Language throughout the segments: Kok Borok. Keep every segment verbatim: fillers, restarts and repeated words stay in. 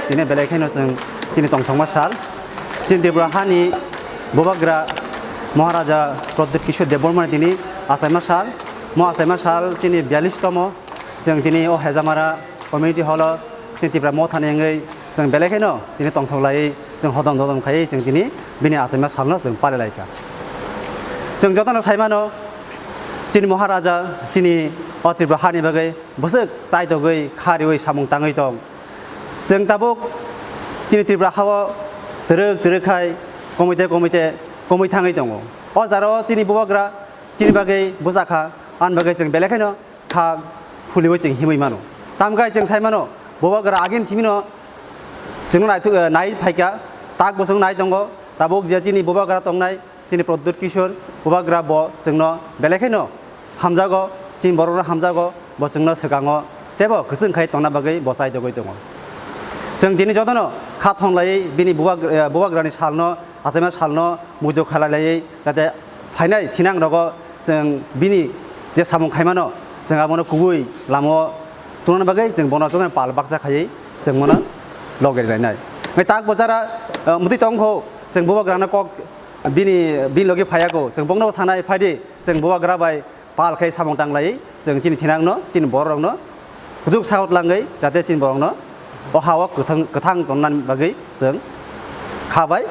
Tini belai kheno chwng tini tongthokma sal. Chini Tripura hani Bubagra Maharaja Pradyut Kishore Debbarmani tini achaima sal. Mo achaima sal chini biyalish tomo. Chwng tini o Hejamara Community Hall o chini Tipra Mothani wngwi chwng belai kheno tini tongthok laiwi chwng hodom dodom khaiwi chwng tini bini achaima salno chwng palilaikha. Chwng jotono saimano chini Maharaja chini o Tripura hani bagwi bwswk chaitogwi kha riwi samung tangwi tong. Chwng tabuk chini Tripura hao twrwk twrwk khai komite komite komwi thangwi tongo. O jaro chini Bubagra chini bagwi bwchakha, ani bagwi chwng belai kheno kha phuliwi chwng himwi mano. Tamkhe chwng sai mano, Bubagra agini simino chwngno naithok, eh, nai phaikha, tak bo chwng nai tongo. Tabuk je chini Bubagra tongnai, chini Pradyut Kishore Bubagra bo chwngno belai kheno hamjago, chini borokno hamjago, bo chwngno swkango, teibo kwchwng khai tongna bagwi bo chaitogwi tongo. Chwng tini jotono kha thonglaiwi bini Bubag-, eh, Bubagrani salno achaima salno muitu khalai laiwi, jate phainai thinang rogo chwng bini je samung khaimano, chwng abono kubui lamao tungna bagwi chwng bono jotono pal baksa khaiwi chwng bono loge lainai. Hwnkhe tak bo jara, eh, mwtwi tongkho, chwng Bubagrano kok bini, bini logi phaiya kho, chwng bokno sanai, "Phaidi, chwng Bubagra bai pal khai samung tanglai, chwng chini thinangno, chini borokno kutuk sago tlangwi, jate chini borokno o hao kwthang, kwthang tonnani bagwi chwng kha bai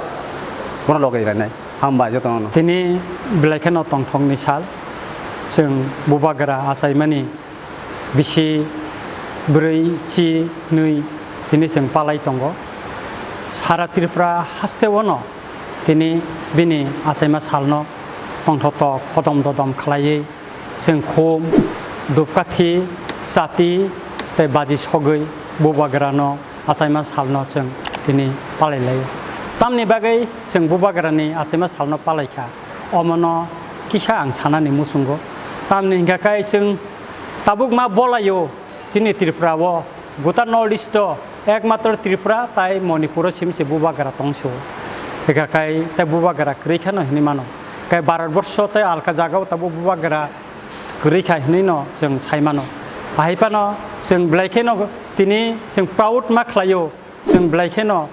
bono loge lainai." Hambai jotono. Tini belai kheno tongthokni sal, chwng Bubagra achaimani bisi bwrwi chi nwi tini chwng palai tongo. Sara Tripura hasteo no tini bini achaima salno tongthoktok hodom dodom khlaiwi chwng khum, dupkathi, chati tei baji sogwi Bubagrano achaima salno chwng tini palai laio. Tamni bagwi chwng Bubagrani achaima salno palaikha, omono kisa ang sanani muchungo. Tamni hwnkha khe chwng tabuk ma bolaio, chini Tripura o, gota North East o ekmatro Tripura tai Manipur o simi se Bubagra tongso. Hwnkha khe tai Bubagra kwrwi kheno hinwi mano. Khe Bharat borsho tai alka jaga o tabuk Bubagra kwrwi kha hinwi no chwng sai mano. Ahai phano chwng belai kheno tini chwng proud ma khlaio, chwng belai kheno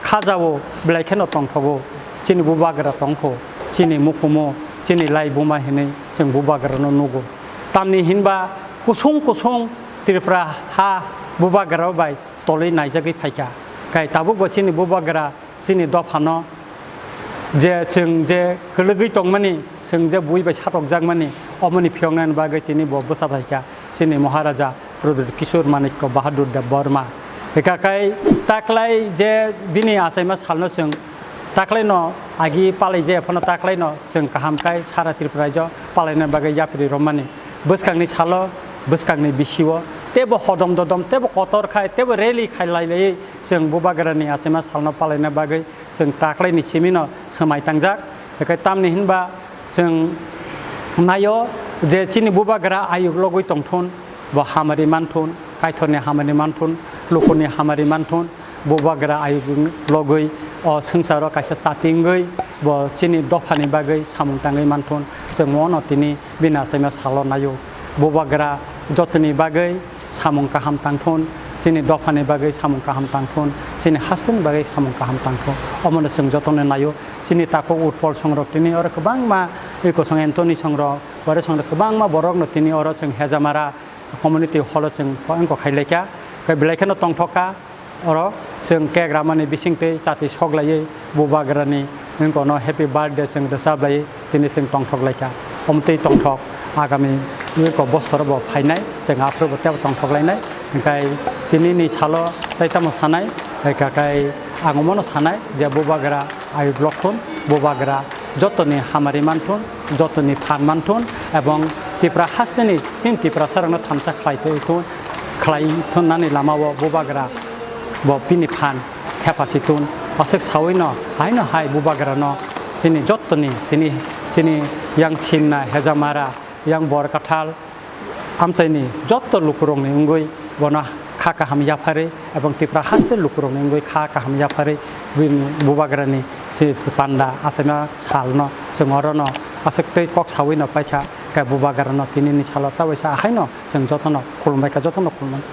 khajao, belai kheno tongthogo. Chini Bubagra tongkho, chini mukumu, chini laibuma hinwi chwng Bubagrano nugo. Tamni hinba kusung kusung Tripura ha Bubagra bai tolwi naijagwi phaikha. Khe tabukbo chini Bubagra chini dophano je chwng je kwlwgwi tongmani, chwng je bui bai satokjakmani, omoni phiyoknani bagwi tini bo bwsa phaikha chini Maharaja Pradyut Kishore Manikya Bahadur Debbarma. Hwnkha khe taklai je bini achaima salno chwng taklaino agi palai je phano taklaino chwng kaham khe sara Tripura rajyo palaina bagwi yapri romani. Bwskangni salo, bwskangni bisio teibo hodom dodom, teibo kotor khai, teibo rally khai lai lai chwng Bubagrani achaima salno palaina bagwi chwng taklaini simino swmai tangjak. Hwnkhe tamni hinba chwng naio je chini Bubagra ayuk logwi tongthun, bo hamari manthun, Kaitorni hamari manthun, lukuni hamari manthun, Bubagra ayuk logwi o swngcharo kaisa chati wngwi bo chini dophani bagwi samung tangwi manthun. Chwng mono tini bini achaima salo naio. Bubagra jotoni bagwi samung kaham tangthun, chini dophani bagwi samung kaham tangthun, chini hasteni bagwi samung kaham tangthun. Omono chwng jotono naio. Chini takhuk Utpal songrok tini oro kwbangma, ui kosong Anthony songrok, ore songrok kwbangma borokno tini oro chwng Hejamara community hall o chwng wngkok khai laikha. Khe belai kheno tongthok kha. Oro chwng kek ramani bisingtwi chati soklaiwi Bubagrani wngkono happy birthday chwng rwchaplaiwi tini chwng tongthok laikha. Omtwi tongthok agami wngko bosoro bo phainai, chwng aphuru bo tebo tongthok lainai. Hwnkhe tinini salo tei tamo sanai, hwnkha khe ang omono sanai je Bubagra ayuk lokthun, Bubagra jotoni hamari manthun, jotoni phan manthun, ebong Tipra hasteni chini Tiprasarokno thamsa khlai tongthun, khlai thun nani lamao Bubagra bo bini phan thephasi thun. Aswk saui no, haino hai Bubagrano chini jotoni, tini chini yang Simna, Hejamara, yang Borkathal, amchaini jotto lukurokni wngwi bono kha kaham yapharwi, ebong Tipra haste lukurokni wngwi kha kaham yapharwi bini Bubagrani se panda achaima salno chwng orono aswktwi kok saui no paikha. Khe bubagrano tinini salo ta waisa ahaino chwng jotono khulumbai kha, jotono khulumani.